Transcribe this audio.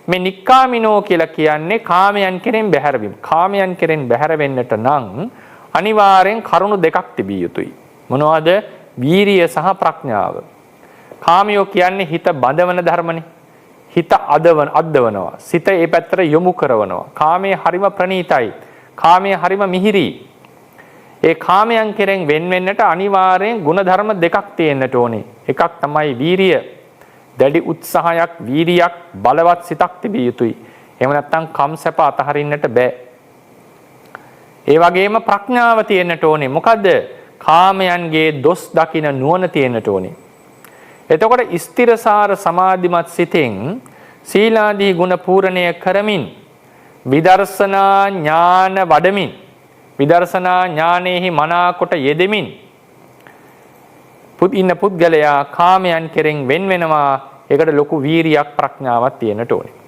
මේ නික්කාමිනෝ කියලා කියන්නේ කාමයන් කෙරෙන් බැහැරවීම. කාමයන් කෙරෙන් බැහැර වෙන්නට නම් අනිවාර්යෙන් කරුණු දෙකක් තිබිය යුතුයි. මොනවද? වීරිය සහ ප්‍රඥාව. කාමයෝ කියන්නේ හිත බඳවන ධර්මනේ. හිත අද්දවනවා. සිත ඒ පැත්තට යොමු කරනවා. කාමයේ හරිම ප්‍රණීතයි. කාමයේ හරිම මිහිරි. ඒ කාමයන් කෙරෙන් වෙන් වෙන්නට අනිවාර්යෙන් ගුණධර්ම දෙකක් තියෙන්නට ඕනේ. එකක් තමයි වීරිය. දැඩි උත්සාහයක්, වීරියක්, බලවත් සිතක් තිබිය යුතුයි. එහෙම නැත්නම් කම් සැප අතහරින්නට බෑ. ඒ වගේම ප්‍රඥාව තියෙන්නට ඕනේ. මොකද්ද? කාමයන්ගේ දොස් දකින නුවණ තියෙන්නට ඕනේ. එතකොට ස්ථිරසාර සමාධිමත් සිතෙන් සීලාදී ගුණ පූර්ණය කරමින් විදර්ශනා ඥාන වඩමින් විදර්ශනා ඥානෙහි මනාකොට යෙදෙමින් ඉන්න පුද්ගලයා කාමයන් කෙරෙන් වෙන් වෙනවා. ඒකට ලොකු වීරියක් ප්‍රඥාවක් තියෙන්නට ඕනේ.